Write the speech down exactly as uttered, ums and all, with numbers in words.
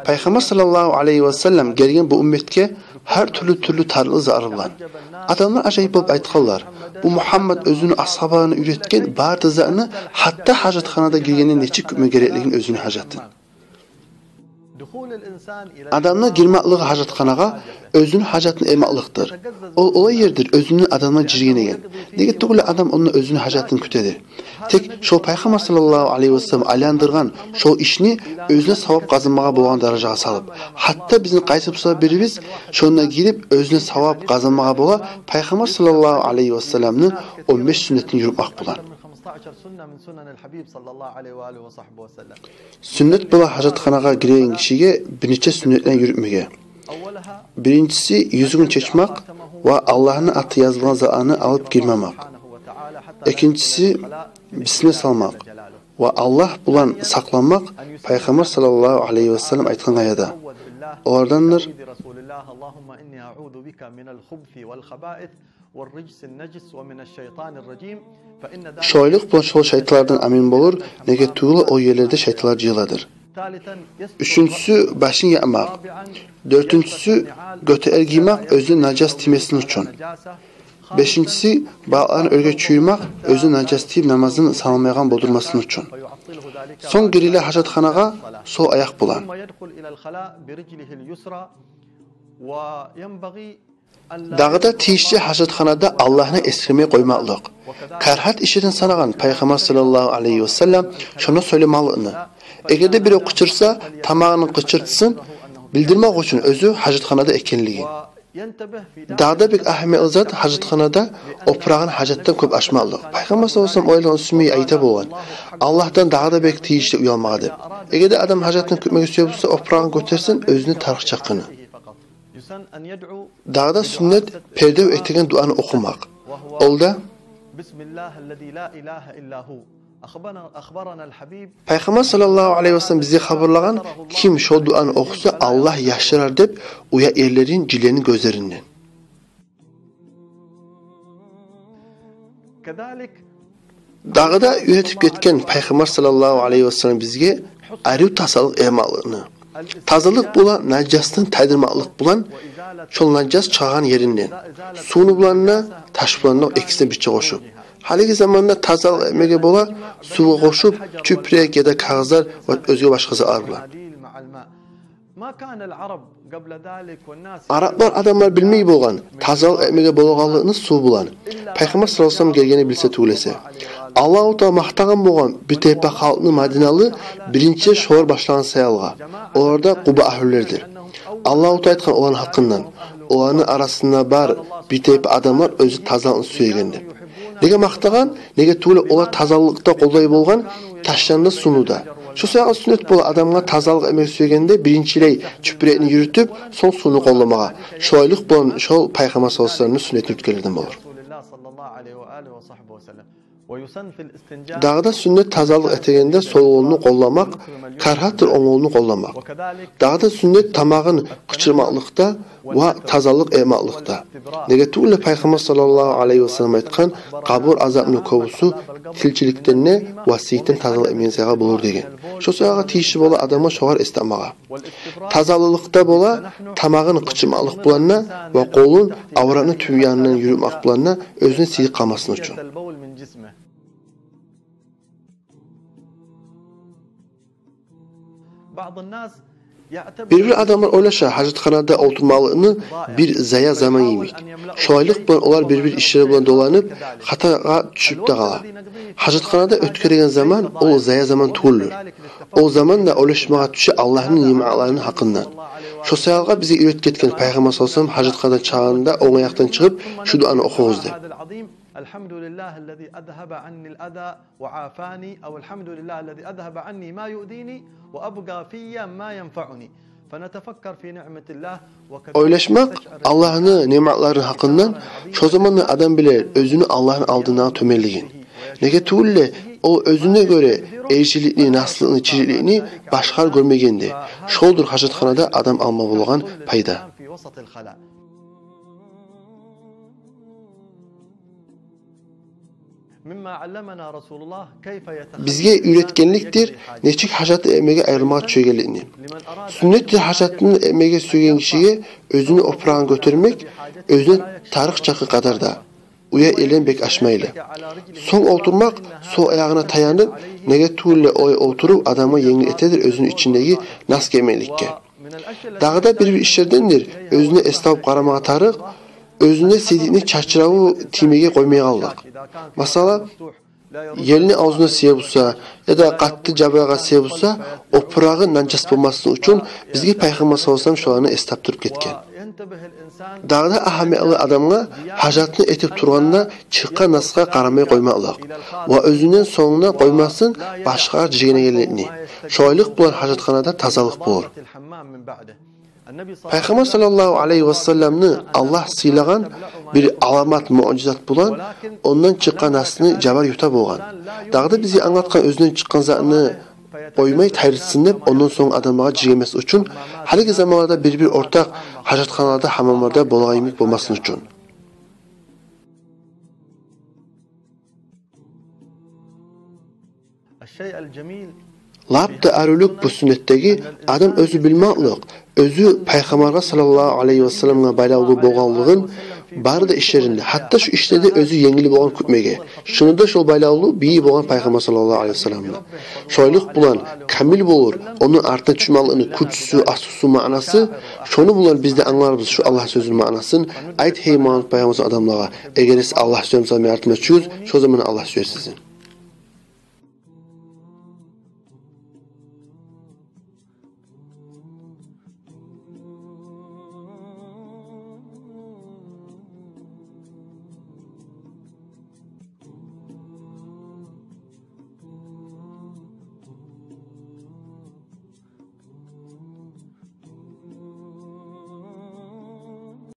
Пайхаммар саллаллагьу алайгьи васаллам гелген бу умматгъа гьар тюрлю-тюрлю тарлы затлар булан. Адамлар ажайып болуп айтгъанлар: «Бу Мугьаммад оьзюню асгьабаларына уьйретген бары да затны, гьатта гьажатханада гиргенде нечик кютме гереклигин оьзюню гьажатын». Адамны гирмеклиги гьажатханагъа оьзюню гьажатын этмекликдир. Ол олай ердир, оьзюнден адамлар жыйылгъан. Неге тюгюл адам онда оьзюню гьажатын кютедир. Тек шол Пайхаммар саллаллагьу алайгьи васаллам айландыргъан шол ишни оьзюне савап къазанмагъа болагъан даражагъа салып, гьатта бизин къайсы буса бирибиз шонда гирип оьзюне савап къазанмагъа бола Пайхаммар саллаллагьу алайгьи васалламны он беш сюннетин юрютмек булан. Сюннет бола гьажатханагъа гиреген гишиге бир нече сюннетлени юрютмеге. Биринчиси, юзюгюн чечмек ва Аллагьны аты язылгъан затланы алып гирмемек. Экинчиси, бисмилла салмакъ ва Аллагь булан сакъланмакъ. Пайхаммар саллаллагьу алайгьи васаллам айтгъан къайдада олардандыр. Шолайлыкъ булан шол шайтанлардан амин болур, неге тюгюл ол ерлерде шайтанлар жыйыладыр. Уьчюнчюсю, башын япмакъ. Дёртюнчюсю, гётере гиймек оьзюне нажас тиймесин учун. Бешинчиси, балыкъларын оьрге чюйюрмек оьзюне нажас тийип намазын саналмайгъан болдурмасын учун. Сонг гириле гьажатханагъа сол аякъ булан. Дагъы да тийишли гьажатханада Аллагьны эсгермей къоймакълыкъ. Карагьат ишлерден санагъан Пайхаммар саллаллагьу алайгьи васаллам шону сёйлемекликни. Эгер де бирев къычырса, тамагъыны къычыртысын билдирмек учун оьзю гьажатханада экенлигин. Дагъы да бек агьамиятлы зат гьажатханада опурагъын гьажатдан кёп ачмакълыкъ. Пайхаммар саллаллагьу алайгьи васаллам олайланы сюймей айта болгъан: «Аллагьдан дагъы да бек тийишли уялмагъа», – деп. Эгер де адам гьажатын кютмеге сюе буса, опурагъын гётерсин, оьзюню тарыкъ чакъыны. Дагъы да сюннет пердев этеген дуаны охумакъ. Ол да: Пайхаммар саллаллагьу алайгьи васаллам бизге хабарлагъан: «Ким шол дуаны охуса, Аллагь яшырар», – деп, уят ерлерин, жинлени гёзлеринден. Дагъы да уьйретип гетген Пайхаммар саллаллагьу алайгьи васаллам бизге арив тазалыкъ этмекликни. Тазалыкъ бола нажасдан тайдырмакълыкъ булан, шол нажас чыгъагъан еринден, сувну булан да, таш булан да, экисин бирче къошуп. Гьалиги заманда тазалыкъ этмеге бола сувгъа къошуп, чюпюрек яда кагъызлар ва оьзге башгъа затлар булан. Араплар адамлар билмей болгъан тазалыкъ этмеге болагъанлыгъын сув булан, Пайхаммар саллаллагьу алайгьи васаллам гелгенде билсе тюгюл эсе. Аллагьу Таала макътагъан болгъан бир тайпа халкъны, мадиналы, биринчи шолар башлагъан саялгъа. Олар да Къуба агьлюлердир. Аллагьу Таала айтгъан оланы гьакъындан: «Оланы арасында бар бир тайпа адамлар оьзю тазалыкъны сюеген», – деп. Неге макътагъан? Неге тюгюл олар тазалыкъда къоллай болгъан ташланы да, сувну да. Шо саялы сюннет бола адамгъа тазалыкъ этмеге сюегенде биринчилей чюпюрекни юрютюп, сонг сувну къолламагъа. Шолайлыкъ булан шол Пайхаммар саллаллагьу алайгьи васалламны сюннетин уьтгенлерден болур. Дагъы да сюннет тазалыкъ этегенде сол къолну къолламакъ, карагьатдыр онг къолну къолламакъ. Дагъы да сюннет тамагъын къычырмакълыкъда ва тазалыкъ этмакълыкъда. Неге тюгюл де Пайхаммар саллаллагьу алайгьи васаллам айтгъан: «Къабур азапны кёбюсю тилчиликден де ва сийикден тазалыкъ этмеген саялы болур», – деген. Шо саялы тийишли бола адамгъа шогъар эс тапмагъа. Тазалыкъда бола тамагъын къычырмакълыкъ булан да ва къолун авратны тюп янындан юрютмек булан да, оьзюне сийик къалмасын учун. Бир-бир адамлар ойлаша гьажатханада олтурмакълыкъны бир зая заман йимик. Шолайлыкъ булан олар бир-бир ишлер булан доланып, хатагъа тюшюп де къала. Гьажатханада оьтгереген заман ол зая заман тюгюлдюр. Ол заманда ойлашмагъа тюше Аллагьны ниъматларыны гьакъындан. Шо саялы бизге уьйретип гетген Пайхаммар саллаллагьу алайгьи васаллам: «Гьажатханадан чыгъагъанда онг аякъдан чыгъып, шу дуаны охугъуз», – деп. الحمد لله الذي أذهب عني الأذى وعافاني، أو الحمد لله الذي أذهب عني ما يؤذيني وأبقى في ما ينفعني. فنتفكر في نعمة الله وكذلك. Ойлашмакъ Аллагьны ниъматларыны гьакъындан, шо заманда адам биле оьзюню Аллагьны алдындагъы тёбенлигин. Неге тюгюл де ол оьзюне гёре эришиликни, насиликни, чирикликни башгъалар гёрмегенде, шолдур гьажатханада адам алма болагъан пайда. Бизге уьйретгенликдир нечик гьажатны этмеге айрылмагъа тюшегенликни. Сюннетдир гьажатны этмеге сюеген гишиге оьзюню опурагъын гётермек, оьзюне тарыкъ чакъы къадарда, уя-элен бек ашмайлы. Сонг олтурмакъ, сол аягъына таянып, неге тюгюл де олай олтурув адамгъа енгил этедир оьзюню ичиндеги нас гелмекликге. Дагъы да бир-бир ишлердендир оьзюне эс табып къарамагъа тарыкъ, оьзюне сийдикни чачыраву тиймеге къоймайгъанлыкъ. Масала, елни авзуна сие буса, яда къатты жабайгъа сие буса, опурагъы нажас болмасын учун бизге Пайхаммар саллаллагьу алайгьи васаллам шоланы эс тапдырып гетген. Дагъы да агьамиятлы адамгъа гьажатны этип тургъанда чыкъгъан насгъа къарамай къоймакълыкъ ва оьзюнден сонгуна къоймасын башгъа жиргенегенликни. Шолайлыкъ булан гьажатханада тазалыкъ болур. Пайхаммар саллаллагьу алайгьи васалламны Аллагь сыйлагъан бир аламат, муъжизат булан ондан чыкъгъан насны жабар юта болгъан. Дагъы да бизге англатгъан оьзюнден чыкъгъан затны къоймай тайдырсын деп, ондан сонг адамлагъа жиргенмес учун, гьалиги заманларда бир-бир ортакъ гьажатханаларда, гьамамларда болагъан йимик болмасын учун. Лап да арувлукъ бу сюннетдеги адам оьзю билмеклик, оьзю Пайхаммаргъа саллаллагьу алайгьи васалламгъа байлавлу болгъанлыгъын бары да ишлеринде, гьатта шу ишлерде оьзю енгил болгъан кютмеге. Шону да шол байлавлу бийи болгъан Пайхаммар саллаллагьу алайгьи васалламны. Шолайлыкъ булан камил болур, ону артына тюшмекликни кючюсю, асусу, маънасы, шону булан биз де англарбыз шу Аллагь сёзюню маънасын: «Айт, гьей Мугьаммад пайхаммар, адамлагъа: эгер сиз Аллагь сюе бусагъыз, мени артыма тюшюгюз, шо заман Аллагь сюер сизин».